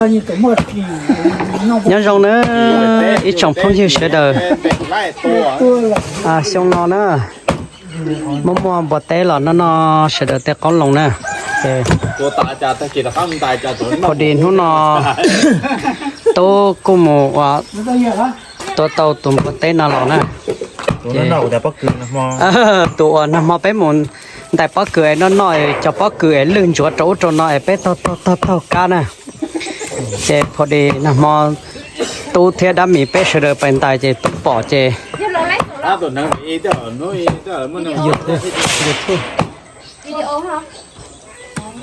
Nyob zoo na ib tsoom phooj ywg sawv daws. Xyoo no na, muaj muaj npua teb los noj noj sawv daws tej qoob loo na. Ces phob di hnub no tub kuj mus ua tua tau tus npua teb no los na. Tus uas nag hmo peb mus ntais pob kws es noj noj cov pob kws es lwj ntsuav rau ub rau no es peb taug taug taug taug kab na. Ces phob di nag hmo tub thiab dab mis peb sawv daws pais ntais ces tub pom ces YouTube.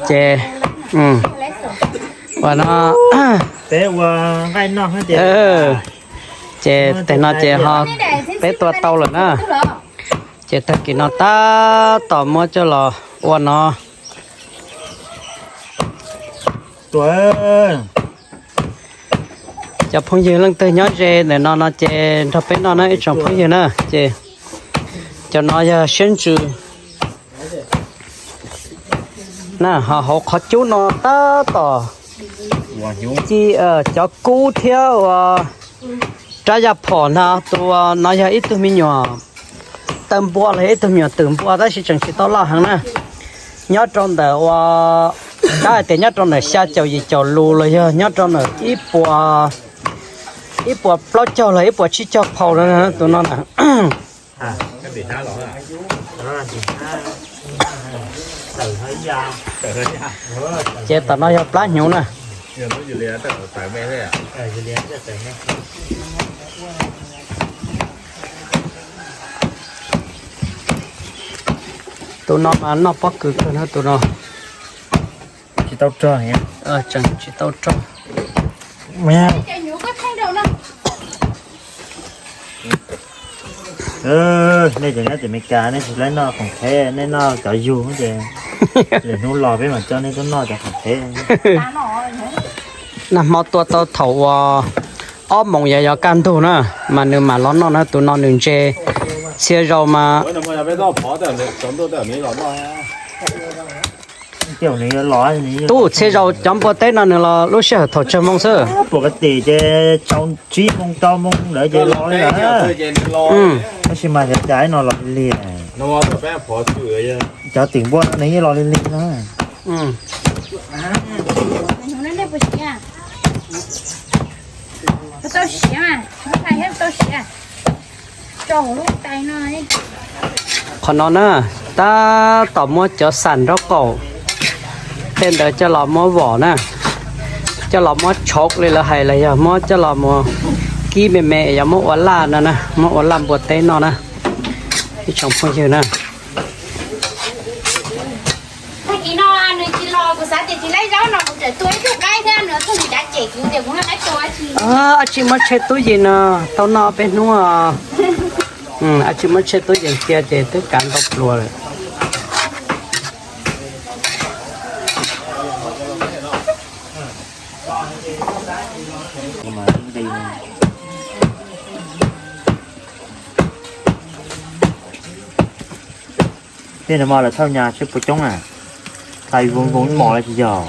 Ces ua no, ces teg no ces ho peb tua tau lawm na. Ces tag kis no tab tom muab coj los ua no. Cov phooj ywg leej twg nyob ze ntawm no no ces nrog peb noj na ib tsoom phooj ywg na. Ces cov no yog siab ntsws na, ho hauv qhov cub no tab tom ci cov kub thiab ua rab yaj phom na. Tus no yog ib tug me nyuam tawg npua los yog ib tug me nyuam twm npua tab sis tseem tsis tau loj heev na. Nyob rau ntawm ua, tab hais tias nyob rau ntawm xya caum yim caum lus los yog nyob rau ntawm ib puas, ib puas plaub caug los ib puas tsib caug phau no tus no na. Ces tom no yog plab hnyuv na. Tus no mas noj pob kws kawg na tus no. Tsis tau rog, tseem tsis tau rog. Nej cov nyob tim Meskas nej tsis laib noj khoom qhev, nej noj cov yug ces lwm hnub los peb mam coj nej tuaj noj cov khoom qhev. Nag hmo tua tau thaum uas ob moos yav yov kaj ntug na, mas nws mam los noj na. Tus no nws ntse txhia zaus mas tub txhia zaus cov npua teb no nws los lub sij hawm thaum tsawg moo xwb. Pom ka tim ces tsib moo rau moo ntawd ces los li lawm. Tab sis mas cov cas no los lig lig. Cov tim npua no nws yeej los lig lig no. Qhov no na, tab tom muab cov xam nraub qaum tej ntawd coj los muab vom na, coj los muab tshauv li lawv hais los yog muab coj los mus kib me me es yuav muab ua laj no na, muab ua laj npua teb noj na, ib tsoom phooj ywg na. Tag kis no nws tsis los, kuv xav tias tsis laib zaub no kuv tseem tua ib tug qaib thiab nws tug nws cav cem kuv tias kuv laib tua. Ab tsi muab tshem tub yees no, tau noj peb hnub. Ab tsi muab tshem tub yees cia ces twb kav ntau pluas lawm. Tej no mas lawv thauj nyas seb puas coob na, tais voos voos ib mos los tsis yog.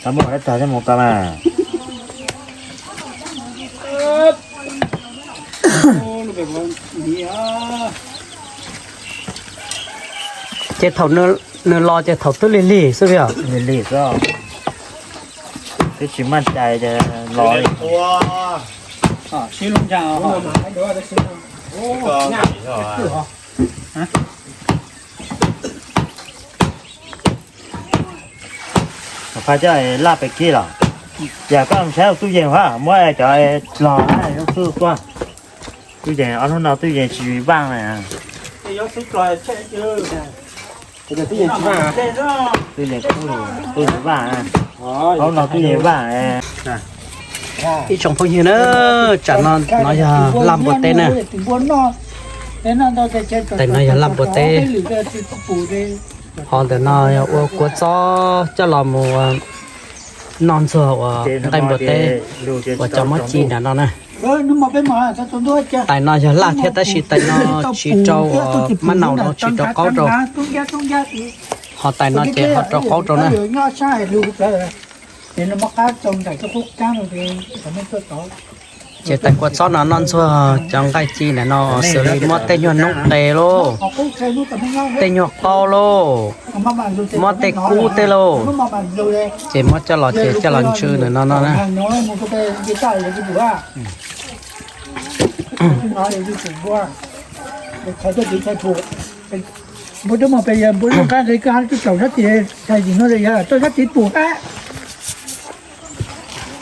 Tau muab dab tag thiab mus ko mas. Ces thaum nws los ces thaum twb lig lig xwb os. Lig lig xwb. Twb tsis maj cai los. Phaj coj laj pem kib los. Yog koj saib tub yees hab muab cov los hab xwb tuaj. Tub yees ob hnub no tub yees tsis vaj na. Tub yees tsis vaj, tub yees vaj, ob hnub no tub yees vaj. Ib tsoom phooj ywg na, tsam no no yog laj npua teb na. Tes no yog laj npua teb. Hov ntawm no yog ua kua txob coj los mus noj ntxuag uas nqaij npua teb uas cov muab ci nram no na. Tais no yog laj thiab tab sis tais no tsis rau mab naus no tsis rau qaub rau. Ho tais no ces ho rau qaub rau na. Ces tais kua txob no noj ntxuag cov nqaij ci ntawm no xws li muab tej nyuag noob qes lauj, tej nyuag qaub lauj, muab tej kub tej lauj, ces muab coj los ces coj los ntsw ntawm no no na.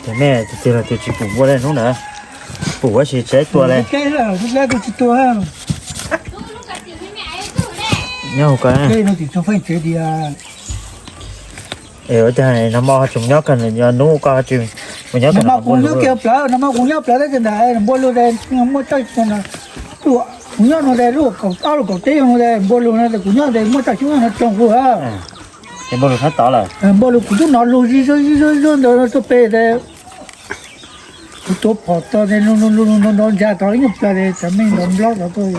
Ces nej tus twg los tus tsis pum npua li hnub na? Pum ua si tsev tua li. Nyob hauv ko. Es ua cas no mo tsis mus nyob kawg, nws nyob hnub ko tsis mus nyob kawg no. Kuv nyob kiag plaws, no mo kuv nyob plaws tab sis ntawd npua lug muaj txoj, kuv nyob no de lub kaum ob lub kaum teb no de npua lug no, kuv nyob de muaj txoj xyoob no tsoo kuv. Npua lug txhob tod lawm. Npua lug kuv tub nov lug zig zog zig zog zog ntawd tuaj pem de. Kuv tuav phom tod de lug lug lug lug nrov nrov ntsa tod ib nyuag plaws de cov me nrov nplob tod tuaj.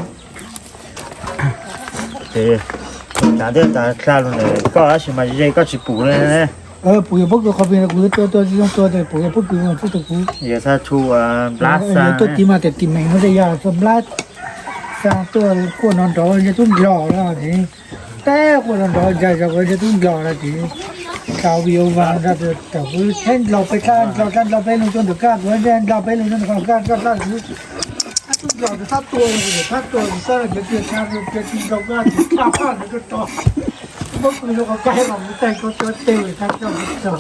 Ces tas thiab tas dlha lug ntawm koj tab sis mas ze koj tsis pum li. Pum yog pob kws qhov pes kuv tua tua tsis zoo tua tes pum yog pob kws txhub tus kuv. Yog txhaj tshu nplab xa tuaj tiv mas tes tim meem no tej yog txhua nplab xa tuaj quaj nrov nrov yog tub nplog no ces, tab quaj nrov nrov ntsa zog yog tub nplog no ces, tau vim ua vas nrog tawm kuv tsheb nplog peb tshab nplog tshab nplog peb lug tuaj ntawm koj kuv nplog peb lug tuaj ntawm koj koj koj kuv tub nplog tus txhob tua txhob tua txhob tua txhob tua txhob tua koj tsis tau koj ntawd koj tso. Pob kws lug qhov koj los kuv tag koj tso tej tag koj tso.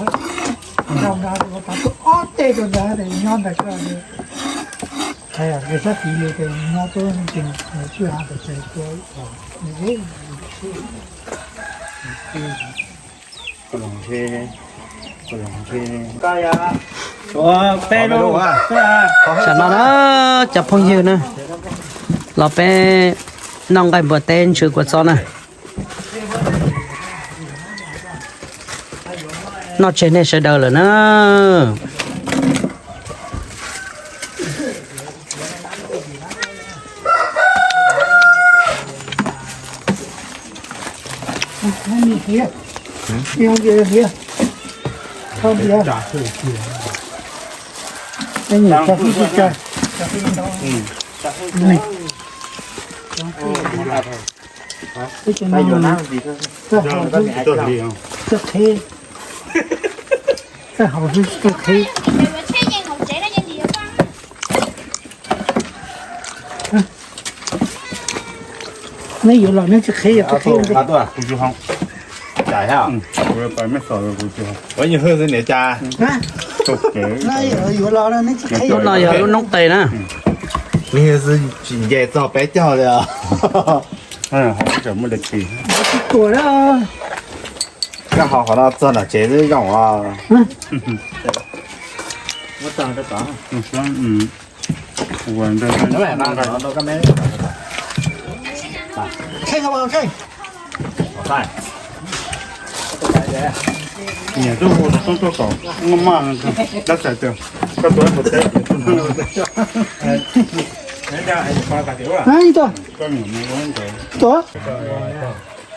Rau nrad rau nrad ob tej rau nrad nyob ntawd koj sab tid li ces nyob tuaj ces kuj ha tas tua. Peb lub, tam no na, cov phooj ywg na, los peb noj nqaij npua teb ntsw kua txob na. Noj tseg nej sawv daws lawm na. Neb yuav los neb tsis qhib yog tsis qhib. Lub no yog lub noob qes na. Tsis nce txog peb caug li. Koj ho qhov no txog nram tsev xwb zoo os.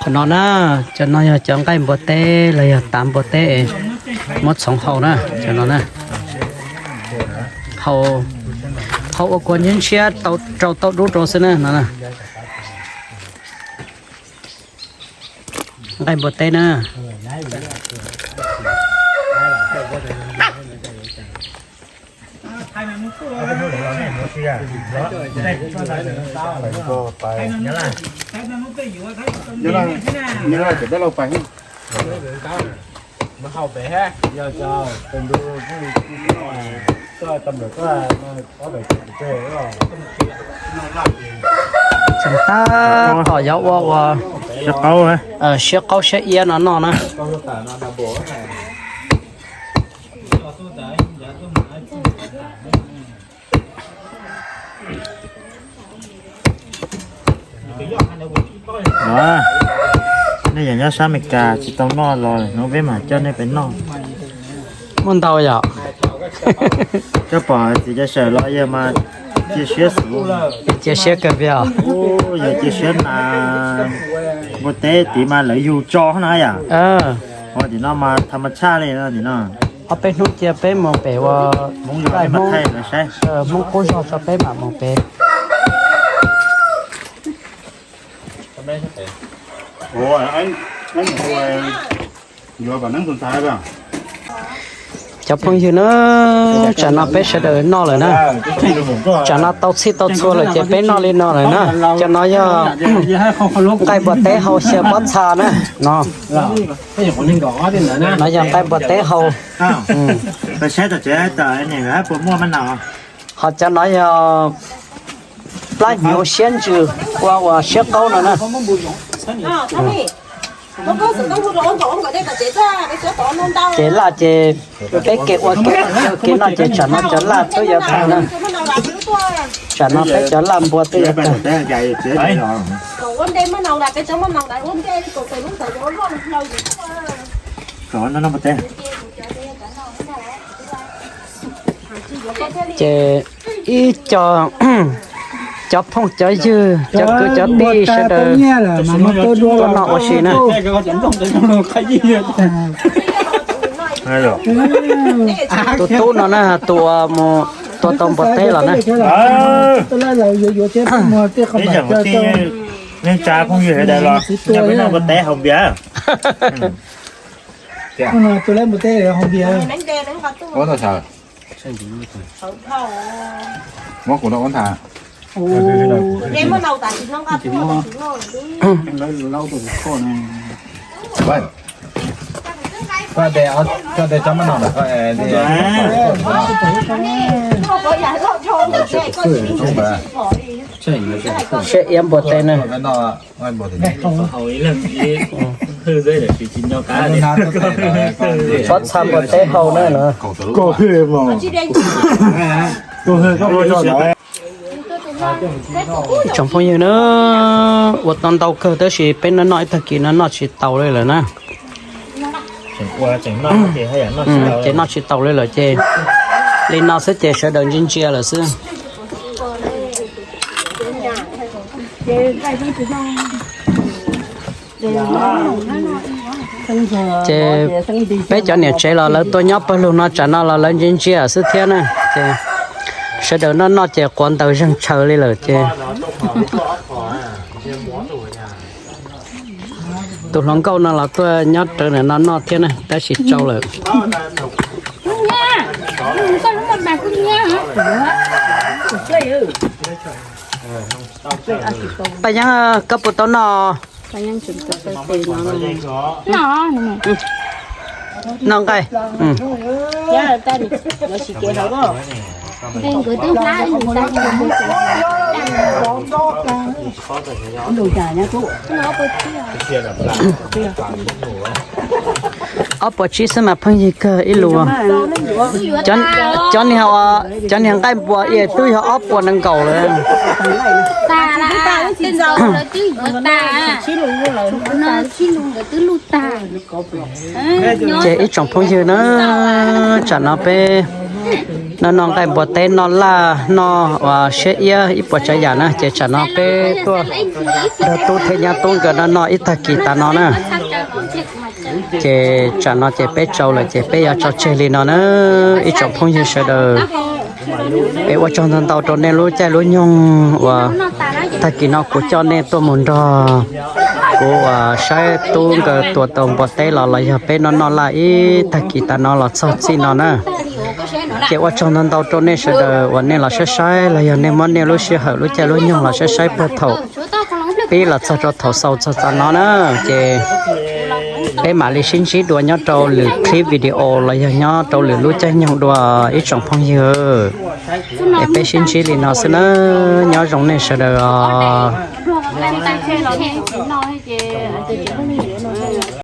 Qhov no na, cov no yog cov nqaij npua teb los yog tav npua teb, muab txhoov hau na, cov no na. Hau, hau ua kua ntshiab ntshiab rau taub dub rau xwb na no na. Nqaij npua teb na. Tseem tab tom yuav ua, ua siab qaub siab iab no noj na. Nej yog nyob sab Amelikas tsis tau noj los hnub peb mam coj nej pem noj. Muaj ntau yom? Koj pom txiv Cov Sawm los yawg mas cia siab xwb. Cia siab kawg pia. Yog cia siab na, npua teb tid mas lawv yug tso na yom. Ua tim no mas tham mas tshaj li no tim no. Ob peb hnub cia peb mus pem ua Hmoob Qub Zog tso peb mam mus pem. Cov phooj ywg na, tsam no peb sawv daws noj lawm na. Tsam no tau txhij tau txhua lawm ces peb noj li no lawm na. Cov no yog nqaij npua teb hau xyaw pob txha na. No yog nqaij npua teb hau. Ho cov no yog plab hnyuv siab ntsws ua ua siab qaub no na. Ces laj ces peb ke ua ke ke noj ces tsam no cov laj twb yuav tag na. Tsam no peb cov laj npua twb yuav tag. Ces ib co cov phooj cov ywg cov kwv cov tij sawv daws tuaj noj ua si na. Tus tub no na tus uas mus tua tau npua teb los na. Neej tsa phooj ywg sawv daws los npua teb haus npias. Muab kuv no ua nthav. Koj de, koj de tsob mab no, siab iab npua teb na. Pob txha npua teb hau na no. Ib tsoom phooj ywg na, ua tau ntau kawg tab sis peb noj noj ib tag kis no noj tsis taus li lawm na. Ces noj tsis taus li lawm ces li no xwb ces sawv daws ntsia ntsia lawm xwb. Ces peb cov niam tsev los lawv tuaj nyob pawg lug no tsam no los lawv ntsia ntsia xwb thiab na. Ces sawv daws noj noj ces quav ntaws zeeg tshaws li lawm ces tus hluas nkauj no los tuaj nyob rawv ntawm no noj thiab na tab sis tsau lawm. Paj Yeeb, koj puas tau noj? Noj nqaij. Ob puas tsib xwb mas pheej yig kawg ib lus. Cov niag, cov niag nqaij npua es twb yog ob puas nees nkaum lawm. Ces ib tsoom phooj ywg na, tsam no peb noj noj nqaij npua teb, noj laj, noj uas siab iab ib puas tsav yam na, ces tsam no peb tuaj nrog tub thiab nyab tub nkawd noj noj ib tag kis tas no na. Ces tsam no ces peb tsau lawm ces peb yuav tso tseg li no na. Ib tsoom phooj ywg sawv daws, es ua tsaug ntau ntau rau nej lub caij lub nyoog uas tag kis no kuv coj nej tuaj mus nrog kuv uas saib tub nkawd tua tau npua teb los los yog peb noj noj laj ib tag kis tas no los txog txij no na. Ces ua tsaug ntau ntau rau nej sawv daws uas nej los saib saib los yog nej muab nej lub sij hawm lub caij lub nyoog los saib saib puag thaum pib los txog rau thaum xaus txog tav no na. Ces peb mam li sib ntsib dua nyob rau lwm clip video los yog nyob rau lwm lub caij nyoog dua ib tsoom phooj ywg. Es peb sib ntsib li no xwb na, nyob zoo nej sawv daws os.